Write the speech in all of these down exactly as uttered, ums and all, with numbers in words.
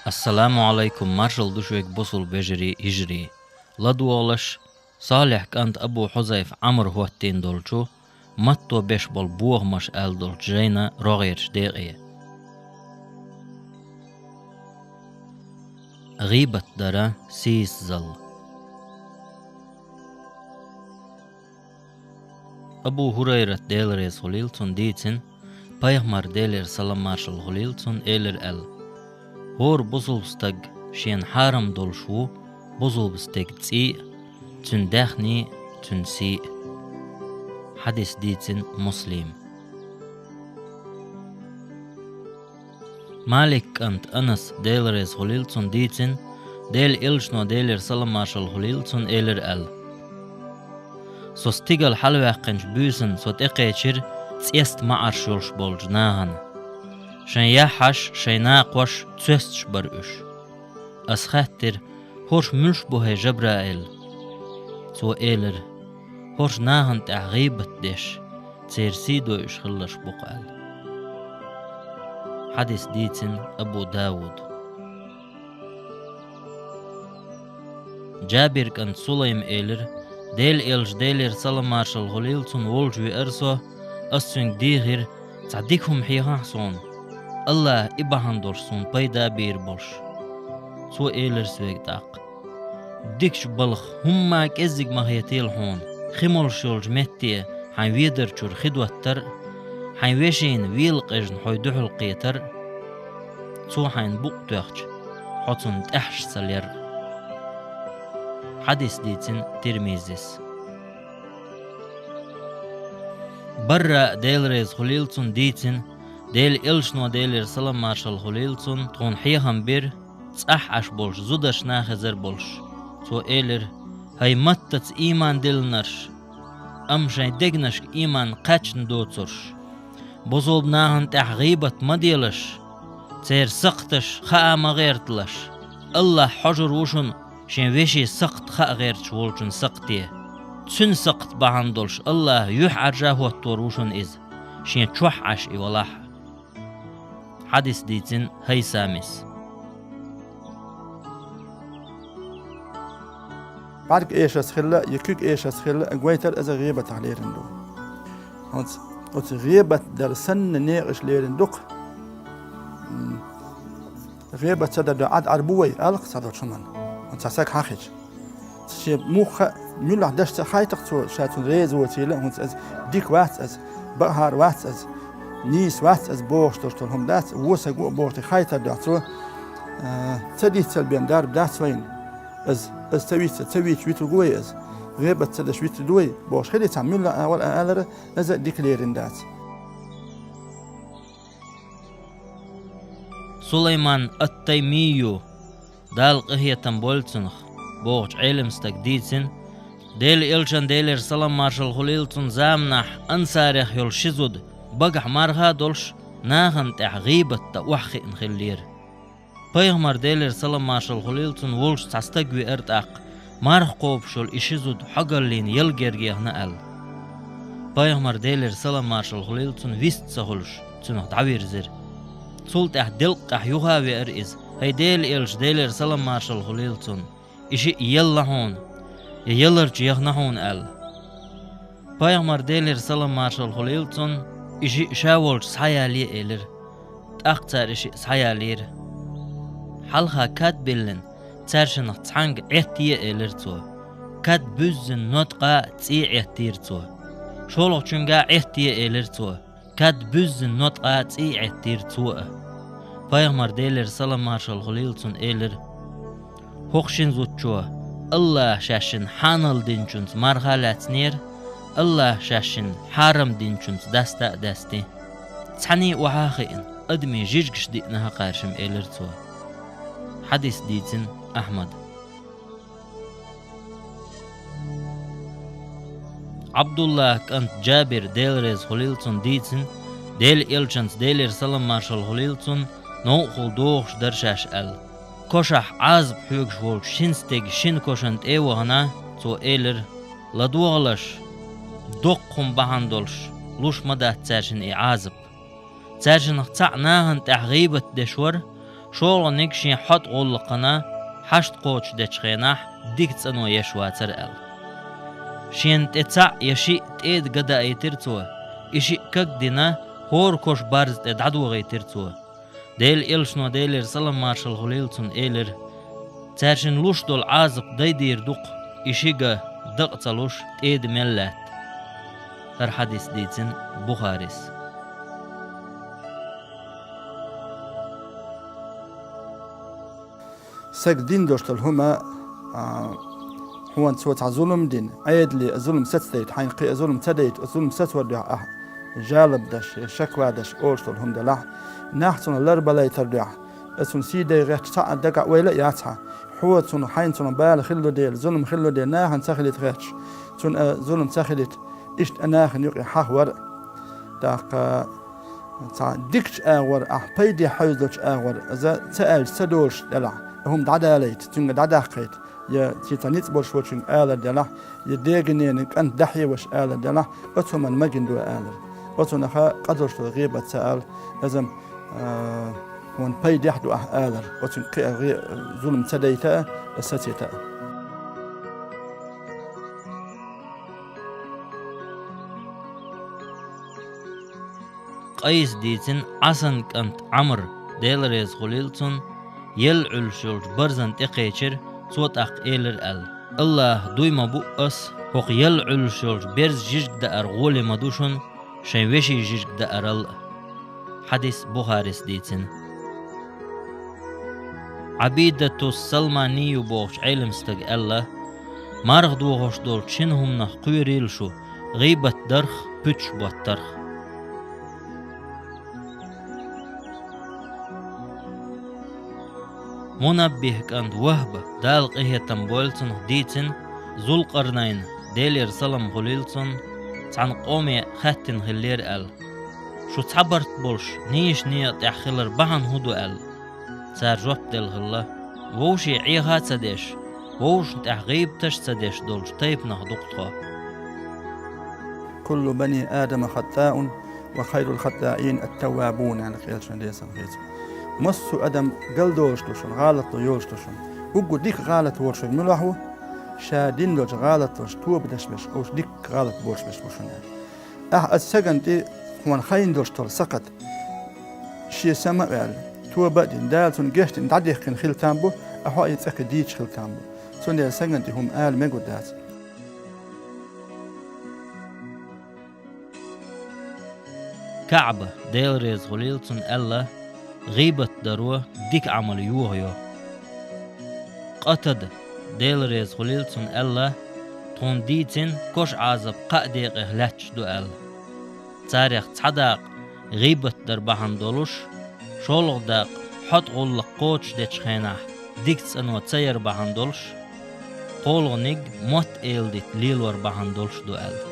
Ассаламу Ӏалайкум, маршалла ду шуьга, бусалба вежарий, йижарий. ЛадогӀалаш, Салихь кӀант Абу Хьузайф Ӏамр хӀоттийна долчу «Матто беш болу бохамаш» аьлла долчу жайна рогӀерачу декъе. ГӀийбат дара сийсазалла. Абу ХӀурайрат, Дела реза хуьлийла цунна, дийцина, Пайхамар, Делера салам-маршалла хуьлийла цунна, элира аьлла: «ХӀора бусалба стаг шена хьарам долуш ву бусалба стеган цӀий а, цуьнан даьхний а, цуьнан сий а». Хьадис дийцина Муслим. Малик кӀант Анас, Дела реза хуьлийла цунна, дийцина, Делан элчано, Делера салам-маршалла хуьлийла цунна, элира аьлла: «Со стигала хьалаваьккхинчу буьйсанна со тӀекхечира цӀеста маӀарш йолуш болчу нахана. Шайн яххьаш, шайн накхош цоьсташ бара уьш. Ас хаьттира: „ХӀорш муьлш бу, хӀай Жабраил?“ Цо элира: „ХӀорш нахана тӀехь гӀийбат деш, церан сий дойуш хилларш бу-кх“», — аьлла. Хьадис дийцина Абу Давуда. Джабир кӀант Сулайма элира: «Делан элча, Делера салам-маршалла хуьлийла цунна, волчу веара со, ас цуьнга дийхира: „Цхьа дика хӀума хьехахьа суна, АллахӀа и бахьана долуш суна пайда бийр болуш“. Цо элира соьга тӀаккха: „Дикачу балха хӀумма кӀеззиг ма хетийла хьуна, хи молуш йолчу метте хьайн ведар чуьра хи доттар а, хьайн вешина вела къежна хьой дуьхьал кхетар а, цо хьайна букъ тоьхча, хьо цунна тӀаьхьаш ца лер а“». Хьадис дийцина Тирмизис. Барра, Дела реза хуьлийла цунна, дийцина, Делан элчано, Делера салам-маршалла хуьлийла цунна, тхуна хьехам бира, цӀахь Ӏаш болуш зударшна хезар болуш. Цо элира: «ХӀай маттаца ийман диллинарш, амма шайн дегнашка ийман кхаьчна доцурш! Бусалба нахана тӀехь гӀийбат ма делаш, церан сакхташ хаа ма гӀерталаш. АллахӀ хьожур ву шуна шен вешин сакхт хаа гӀерташ волчун сакхте. Цуьнан сакхт бахьана долуш АллахӀа юьхьӀаьржа хӀоттор ву шуна иза, шен чохь Ӏаш и валахь а». Хьадис дийцина Хьайсамис. БӀаьрг эшас хилла я куьг эшас хилла гойтар иза гӀийбатах лерина ду. ХӀинца оцу гӀийбат дар санна некъаш лерина ду-кх. М, гӀийбат ца дар ду Ӏад Ӏар бу вай, алкха ца долчу хӀуманна. ХӀинца саг хьахича. Шен муха муьллахь даш ца хайтах цо, ша цунна реза воцийла, хӀинца аса дика вац аса, бакъахьар вац аса, нийса вац аса бохуш долуш долу хӀума дац, вон саг ву а бохуш тӀе хайтар дуьхьа цо, а, ца дийцал бен дарба дац вайна. Аса, аса ца вица, ца вийча витарг вай аса. ГӀийбат ца даш витар ду вай, бохуш хили цхьа муьллахь а вара а алара, аса дика лерина дац. Сулайман ат-Таймийю, Дала къинхетам бойла цунах, бохучу Ӏелам стага дийцина, Делан элчан, Делера салам-маршалла хуьлийла цунна, заманахь ансарех йолу ши зуда багахь марха а долуш, нахана тӀехь гӀийбат дан охьахиъна хиллера. Пайхамар, Делера салам-маршалла хуьлийла цунна, волчу цхьа стаг веара тӀаккха, марха кхобуш йолу и ши зуда хьогаллийна ял гергехна аьлла. Пайхамар, Делера салам-маршалла хуьлийла цунна, вист ца хуьлуш, цунах дӀавирзира. Цул тӀаьхьа делкъехь юха а веара иза: «ХӀай Делан элча, Делера салам-маршалла хуьлийла цунна, и шиъ елла хьуна, я яларчу яхна хьуна», — аьлла. Пайхамар, Делера салам-маршалла хуьлийла цунна, и шиъ ша волчу схьаялае элира. ТӀаккха цара и шиъ схьаялийра. Хьалха кад биллина, цаьршинах цхьаьнга «Ӏеттае», — элира цо. Кад буьззина, ноткъа а, цӀий а Ӏеттийра цо. ШолгӀачуьнга «Ӏеттае», — элира цо. Кад буьззина, ноткъа а, цӀий а Ӏеттийра цо а. Пайхамар, Делера салам-маршалла хуьлийла цунна, элира: «ХӀокху шина зудчо АллахӀа шаьшшинна хьанал динчуьнца марха а лаьцнера, АллахӀа шаьшшинна хьарам динчуьнца даста а даьстина. Цхьаьний охьа а хиъна, адамийн жижигаш диъна хӀокхаьршимма», — элира цо. Хьадис дийцина Ахьмада. Ӏабдуллахь кӀант Джабир, Дела реза хуьлийла цунна, дийцина, Делан элчанца, Делера салам-маршалла хуьлийла цунна, новкъахула догӀуш дара шаьш аьлла. Кошахь Ӏазап хьоьгуш волчу шина стеган шина кошана тӀе а вахана, цо элира: «ЛадогӀалаш, доккха хӀума бахьана долуш луш ма дац цаьршинна и Ӏазап. Цаьршинах цхьаъ нахана тӀехь гӀийбат деш вара, ШолгӀаниг шен хьотӀа гӀуллакхана хьашт кхочушдечу хенахь дика цӀано еш вацара аьлла. Шена тӀе цхьаъ я шиъ тӀеда ган даийтира цо, и шиъ каг а дина, хӀора кош барза тӀе дӀадохийтира цо. Делан элчано, Делера салам-маршалла хуьлийла цунна, элира: «Цаьршинна луш долу Ӏазап дайдийр ду-кх, и ши ган дакъа ца луш, тӀеда мел лаьтта». ХӀара хьадис дийцина Бухарис. Сага дина долуш долу хӀума, а, хьуна цо цхьа зулам дина, Ӏедале а зулам сацадайта, хьайна кхин а зулам ца дайта, оцу зулам сацор дуьхьа ахь жалоб даш, шаква даш олуш долу хӀума делахь, нах цунах ларбалайтар дуьхьа, оцунна сий дай гӀерташ цхьа а дагахь ойла а яц хьан, хьо цунах, хьайна цунах бала хилла дела, зулам хилла дела, нахана ца хилийта гӀерташ, цунна а зулам ца хилийта, иштта а нахана юкъе хьахвар а. ТӀаккха цхьа дикачу агӀор, ахь пайде хьаьвзачу агӀор, иза ца аьлча ца долуш делахь, хӀума дӀадалайта, цуьнга дӀадаккхайта, я ци цхьа ницкъ болуш волчуьнга алар делахь, я дега-ненан кӀант дахье ваша алар делахь, оцу хӀуманна магийна ду алар. Оцунах къа долуш долу гӀийбат ца ала, иза, а, хьуна пайдехь ду ахь алар, оцуьнга кхин а гӀе-, зулам ца дайта а, сацита а. Къайса дийцина Ӏасан кӀант Ӏамр, Дела реза хуьлийла цунна, елла Ӏуьллуш йолчу барзана тӀекхечира, цо тӀаккха элира аьлла: «АллахӀ дуй ма бу ас, хӀокху елла Ӏуьллуш йолчу берза жижиг даар гӀоле ма ду шуна, шайн вешин жижиг даарал а». Хьадис Бухарис дийцина. Ӏабидатус Салманию бохучу Ӏелам стага аьлла: «Марха дохош долчу шина хӀуманах кхоьрийла шу, гӀийбат дарх, пуьташ боттарх». Мунаббих кӀант Вахба, Дала къинхетам бойла цунах, дийцина, Зулкъарнайна, Делера салам хуьлийла цунна, цхьана къоме хаьттина хиллера аьлла: «Шу цхьа барт болуш, нийса некъа тӀехь хилар бахьана хӀун ду?» аьлла. Цара жоп делла хилла: «Вовше Ӏеха а ца деш, вовшашна тӀехь гӀийбаташ а ца деш долчу тайпанах ду-кх тхо». «Куллу бани Адама хаттаун, ва хайрул хаттаин ат-таввабун», аьлла элчано, Делера салам хуьлийла цунна. Массо а адам галдолуш ду шуна, гӀалатло йолуш ду шуна. Уггар дика гӀалат волуш верг муьлха ву? Ша дина долчу гӀалатлошна тоба деш берш, уьш дика гӀалат болуш берш бу шуна аьлла. Ахь оцу стагана тӀе хьуна хайна долуш долу сакхат, шен сама а ваьлла, тоба а дина, Дала цунна гечдина дӀадаьккхина хила там бу, ахь хьо и цӀе кхин дийцича хила там бу. Цундела стагана тӀе хӀума ала мегар дац. КаӀба, Дела реза хуьлийла цунна, аьлла: «ГӀийбат даро дика Ӏамал йохайо». Къатада, Дела реза хуьлийла цунна, аьлла: «Тхуна дийцина, кош Ӏазап кхаа декъех лаьтташ ду», аьлла. Царех цхьа дакъа гӀийбат дар бахьана долуш, шолгӀа дакъа хьотӀа гӀуллакх кхочушдечу хенахь дика цӀано ца яр бахьана долуш, кхоалгӀаниг мотт эладита лелор бахьана долуш ду аьлла.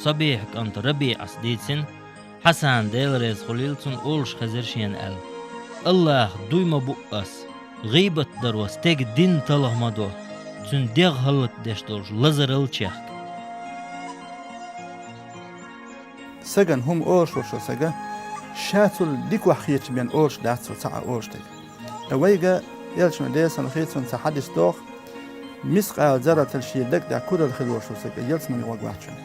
Сабихь кӀант РабиӀас дийцина, Хьасана, Дела реза хуьлийла цунна, олуш хезира шена аьлла: «АллахӀ дуй ма бу ас, гӀийбат даро стеган дин талха ма до, цуьнан дегӀ хӀаллакдеш долчу лазарал чехка». Сагана хӀума олуш волчу сага, ша цул дикох хеташ бен олуш дац цо цхьа а олуш дерг. Ткъа вайга элчано, Делера салам хуьлийла цунна, цхьа хьадис доху: «Мискъала зарратал шен дагна куралла хила волуш волу сага ялсамане гӀоргвац шуна».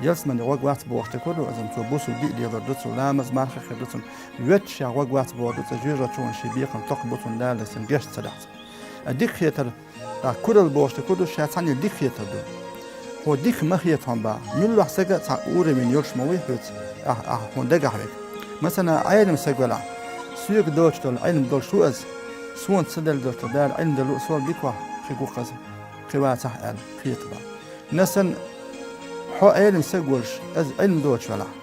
Ялсамане гӀоргвац бохуш дерг хӀун ду, азам цо бусулба диъ лелор ду, цо ламаз, марха хир ду цунна. Воьттуш ша гӀоргвац бохуш ду, цкъа жоьжахати чу ван шен бекхам токхо бу цунна, Дала цунна гечда ца дахь цунна. А дика хетар, а куралла бохуш дерг хӀун ду, ша цхьаьна дика хетар ду. Хьо дика ма хета хьуна бах. Муьлхха сага а цхьа уровень йолуш ма вуй хьоьца, ахь, ахь хьуна дагахь верг. Масала, Ӏелам саг велахь, соьга доцуш долу Ӏилма долуш ву ас, суна ца делла долуш долу Дала Ӏилма делла а, сол дикох хир ву-кх аса, кхин вацахь аьлла, хета бах. Масала, хьо Ӏелам саг волуш, аса Ӏилма доцуш велахь,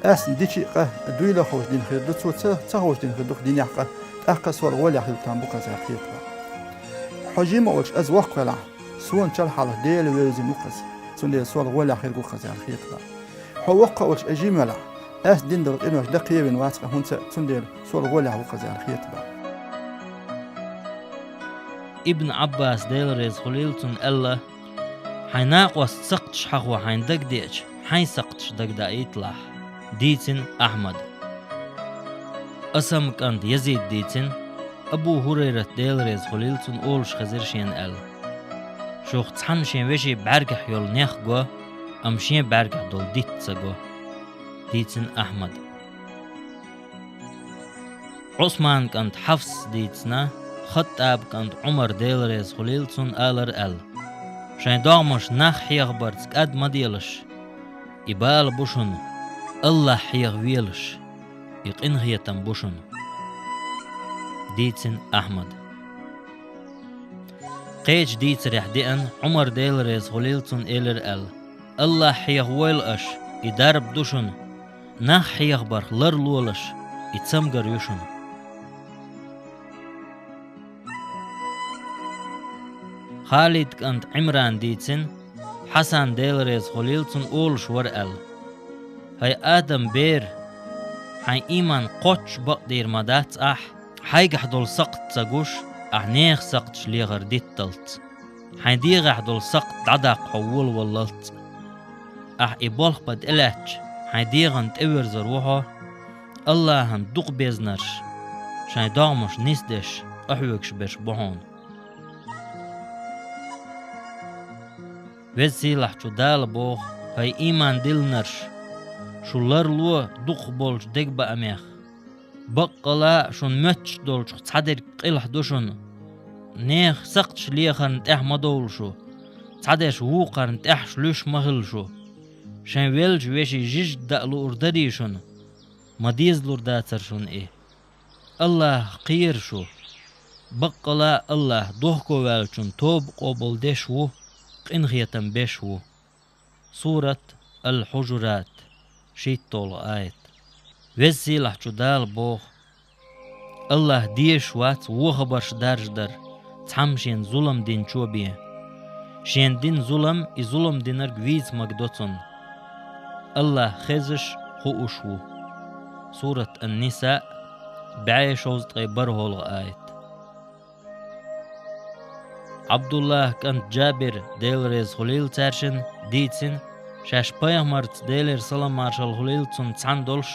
ас дичи а къа дуйла ховш дина хир ду, цо ца, ца ховш дина хир ду-кх динехь къа, тӀаккха сол гӀолехь хила там бу-кх аса аьлла, хета бах. Хьо жима а волуш, аса воккха велахь, суна чалхьалха Дела вевзина ву-кх аса, цундела сол гӀолехь хир ву-кх аса аьлла, хета бах. Хьо воккха а волуш, аса жима велахь, ас дина долу къинош дан кхевина вац-кх хьуна ца, цундела сол гӀолехь ву-кх аса аьлла, хета бах. Ибн Ӏаббаса, Дела реза хуьлийла цунна, аьлла: «Хьайн накъост сакхташ хьахо хьайна дагадеача, хьайн сакхташ дагадаийталахь». Дийцина Ахьмада. Асама кӀанта Язида дийцина, Абу ХӀурайрата, Дела реза хуьлийла цунна, олуш хезира шена аьлла: «Шух цхьанна шен вешин бӀаьргахь йолу нех го, амма шен бӀаьргахь долу дитт ца го». Дийцина Ахьмада. Ӏусмана кӀанта Хьафса дийцина, ХаттӀаба кӀанта Ӏумара, Дела реза хуьлийла цунна, алара аьлла: «Шайн догӀмаш нах хьехабарца кӀад ма делаш. И бала бу шуна, АллахӀ хьеха велаш, и къинхетам бу шуна». Дийцина Ахьмада. Кхечу дийцарехь деана, Ӏумара, Дела реза хуьлийла цунна, элира аьлла: «АллахӀ хьеха войла аша, и дарба ду шуна. Нах хьехабарх ларлолаш, и цамгар ю шуна». Халида кӀанта Ӏимрана дийцина, Хьасан, Дела реза хуьлийла цунна, олуш вара аьлла: «ХӀай Адам бер, хьайн ийман кхоччуш бакъдийр ма дац ахь, хьайгахь долу сакхт ца гуш, ахь нехан сакхташ лехар дитталц. Хьайн дегӀахь долу сакхт дӀадаккха хьо волаваллалц. Ахь и болх бан тӀелаьцча, хьайн дегӀан тӀеверзор ву хьо, АллахӀан дукха безнарш, шайн догӀмаш нисдеш, къахьоьгуш берш бу хьуна». Веза-Сийлахьчу Дала боху: «ХӀай ийман диллинарш, шу ларло дукхахболчу дегабаамех. Баккъала а шуна моьттуш долчух цхьадерг къилахь ду шуна. Нехан сакхташ лехарна тӀехь ма довла шу, цхьадерш вукхарна тӀехь луьйш ма хила шу. Шайн веллачу вешин жижиг даа луур дарий шуна? Ма дезалур дацара шуна и. АллахӀах кхера шу. Баккъала а АллахӀ дохковаьллачун тоба къобалдеш ву, къинхетам беш ву». Сурат Ал-Хьужурат, шийтталгӀа аят. Веза-Сийлахьчу Дала боху: «АллахӀ дезаш вац вон хабарш даржадар, цхьамма шена зулам динчо бен. Шена дина зулам и зулам динарг вийца магадо цунна. АллахӀ хезаш, хууш ву». Сурат Ан-Ниса, бӀе шовзткъе бархӀолгӀа аят. Ӏабдуллахь кӀант Джабир, Дела реза хуьлийла цаьршинна, дийцина, шаьш пайхамарца, Делера салам-маршалла хуьлийла цунна, цхьаьна долуш,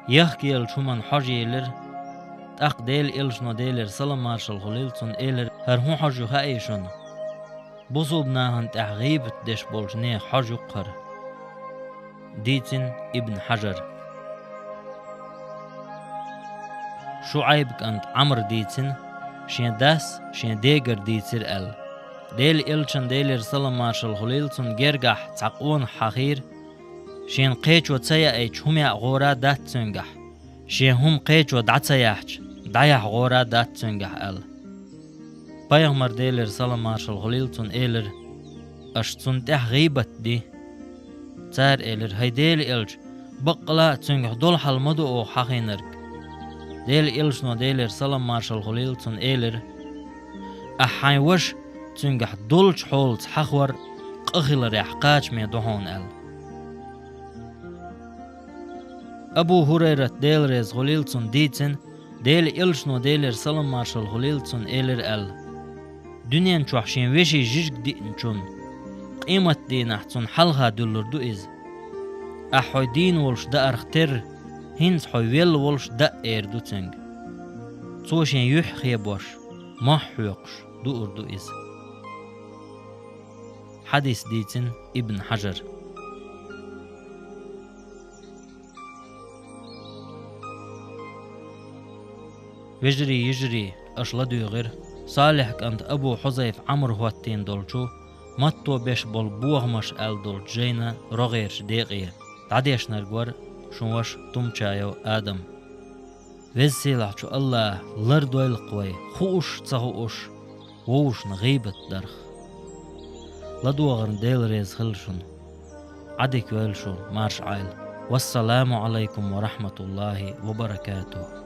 яхкаеллачу хӀуманна хьожа елира. ТӀаккха Делан элчано, Делера салам-маршалла хуьлийла цунна, элира: «ХӀара хӀун хьожа ю хаьий шуна? Бусулба нахана тӀехь гӀийбат деш болчу нехан хьожа ю-кх хӀара». Дийцина Ибн Хьажар. ШуӀайб кӀант Ӏамра дийцина, шен дас шен дегара дийцира аьлла. Делан элчан, Делера салам-маршалла хуьлийла цунна, гергахь цхьа къонах хьахийра, шена кхечо ца яийча, хӀума яа гӀора дац цуьнгахь, шен хӀума кхечо дӀа ца яхьча, дӀаяхьа гӀора дац цуьнгахь аьлла. Пайхамар, Делера салам-маршалла хуьлийла цунна, элира: «Аша цунна тӀехь гӀийбат ди». Цара элира: «ХӀай Делан элча, баккъала а цуьнгахь долу хьал ма ду оха хьахийнарг». Делан элчано, Делера салам-маршалла хуьлийла цунна, элира: «Ахь хьайн ваша цуьнгахь долчу хьолаца хьахор къа хиларехь кхачаме ду хьуна», аьлла. Абу ХӀурайрат, Дела реза хуьлийла цунна, дийцина, Делан элчано, Делера салам-маршалла хуьлийла цунна, элира аьлла: «Дуьнен чохь шен вешин жижиг диъначунна къематдийнахь цунна хьалха дуьллур ду иза. Ахь хьо дийна волуш даарх терра, хӀинца хьо велла волуш даа эр ду цуьнга. Цо шен юьхь хебош, мохь хьоькхуш дуур ду иза». Хьадис дийцина Ибн Хьажар. Вежарий, йижарий, аша ладуьйгӀира Салихь кӀант Абу Хьузайф Ӏамр хӀоттийна долчу «Матто беш болу бохамаш» аьлла долчу жайна рогӀерчу декъе. ДӀадешнарг вара шун ваша Тумчаев Адам. Веза-Сийлахьчу АллахӀа лардойла-кх вай, хууш а ца хууш, вовшашна гӀийбат дарх. ЛадогӀарна Дела реза хила шуна. Ӏадика йойла шу, марша Ӏойла. Вассаламу Ӏалайкум ва рахьматуллахӀи ва баракатухӀ.